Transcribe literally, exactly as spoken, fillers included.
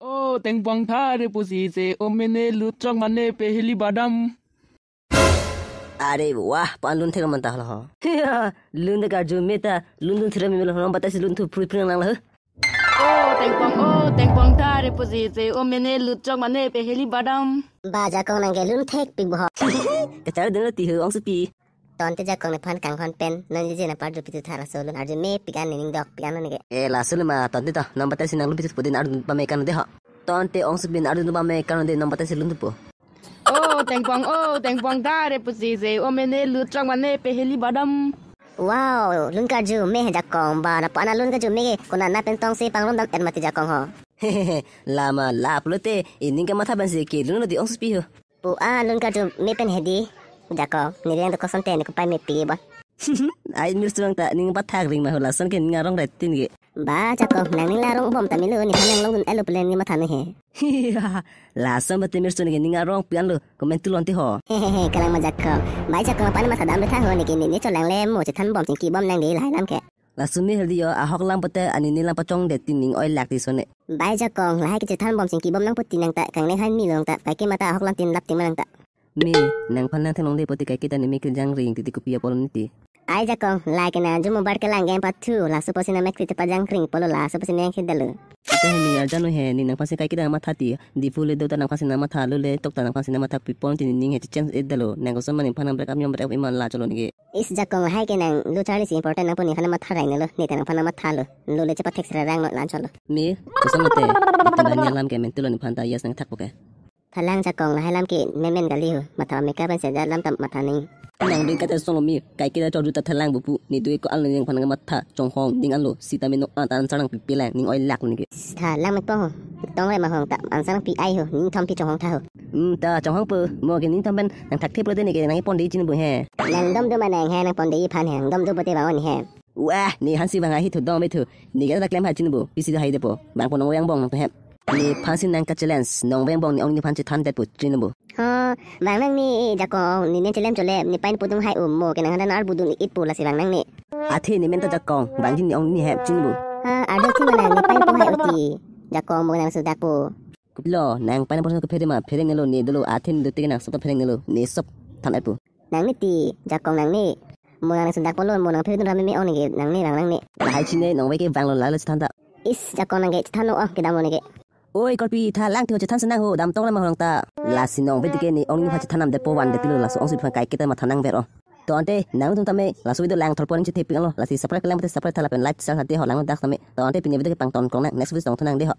O tengpong tha re pusi se o mene lut chok mane peheli badam. Are wah, pan lun thek man ta lo ho. Lun de karju me ta, lun dun thre me lo ho, batai si lun thu phrui phrui nang lo ho. O tengpong, o tengpong tha re pusi se o mene lut chok mane peheli badam. Ba jakong nang ke lun thek pik bo ho. Kachar dun lo ti ho ongsupi. Tangte jakong nephan kanghon pen non jije na parju pitu tha laso lun arju mepik an nening dok pik an neke. E laso le ma tangte ta non batai si nang lun pitu pudin arju pame kan de ho. Tangte ongsupi arju pame kan de non batai si lun thupo. O tengpong, o tengpong tha re pusi se o mene lut chok mane peheli badam. Wow, lun karju me he jakong, ba na pana lun karju me ke kona na pen tong se pangrum dam et mati jakong ho. Lama la pulote ining ke matha ban si ke lun lo di ongsupi ho. Pu a lun karju me pen hedi. Jakong, ne reng do koson te ne kopai me pi bon. Ai mir suang ta ning pathak ring ma ho lason ke ning arong retin ke. Ba jakong, nang ning la arong bom ta milo, nephan nang long dun elo pule ne matha me he. Lason bate mir suang ke ning arong pian lo, comment tu lonte ho. Hehehe, kalang ma jakong. Bai jakong, pan matha dam le tha ho ne ke ne ne cholang le mo chethan bom chingki bom nang de lahai lam ke. Laso me hedi yo, ahok lam pote ani ne lam pachong de ti ning oi lak ti sone. Bai jakong, lahai ke chethan bom chingki bom nang poti nang ta, kang ne hai mi long ta, kaike mata ahok lam tin lap ti ma nang ta. Me, nangphan nang thenglong de poti kaike ta ne me ke jang ring titi kopi apolon ti. Ai jakong, lahai ke nang jumo bar ke lang game pathu, laso posi na mek ti pajang ring polo laso posi mek ke dalo. Ita he ning arjan he, ne nangphan si kaike ta matha ti, di fu le do ta nangphan si na matha lo le, tok ta nangphan si na matha pipon ti ning he chance e dalo, nang koson ma nephan nang break up nyom break up iman la cholo neke. Is jakong lahai ke nang lo charli si important nang poni khana matha rai nelo, ne ta nangphan nang matha lo, lo le chepa thek sera rang no lan cholo. Me, koson mate, ati bani alam ke mentulo nephan ta yes nang thak poke. Thalang jakong lahai lam ke memen kali ho, matha meka ban se jat lam tam matha ning. Nang dui kata solo me, kaike ta chorju ta thalang bupu, ne dui ko al nang phan nang matha, chonghong, ning anlo, sita me no an ta answer nang pipi lang, ning oi lak neke. Thalang me po ho, tong re ma hong ta, answer nang pi ai ho, ning thom pi chonghong tha ho. Hmm, ta chonghong po, mo ke ning thom pen, nang thak thep lo de neke, nang ipon de chin bu he. Nang dom do ma nang he, nang pon de iphan he, nang dom do pote ba on he. Wah, nephan si bang ahi thu dong me thu. Ne ke ta klem hai chin bu. Pisi hai de po. Bang po nong veng bong nang to hem. Nephan si nang ka challenge. Nong veng bong ne ong nephan chethan det po chin bu. Ho, bang nang ne jakong ne ne challenge chole ne pain pudung hai um mo ke nang hadan ar budung it po lasi bang nang ne. Athe ne men ta jakong. Bang jin ne ong ne hem chin bu. Ha, adu si ma nang ne pain po hai uti. Jakong mo nang sudak po. Kopilo, nang pain po ke phere ma, phere nelo ne dolo athe ne do te nang sop phere nelo. Ne sop than et po. Nang ne ti, jakong nang ne. Mo nang sundak polo, mo nang phe dun rame me ong neke, nang ne, nang, nang ne. Lahai chine, nong veke vang lo lalo chethan ta. Is, jakong nang ke, chethan lo, oh, kedam lo neke. Oi, korpi, thalang ti ho chethan senang ho, dam tong lam ma hong ta. Lasi nong veke ne, ong nephan chethan nam det po van det lo, laso ongsupi aphan kaike ta matha nang ver oh. Tangte, nangtum tame, laso video lang thor po ning chethe pik lo, lasi subscribe lang pute subscribe tha lapen like, share hati ho lang dak tame. Tangte pini video ke pangton krong nang, next video tong thunang de ho.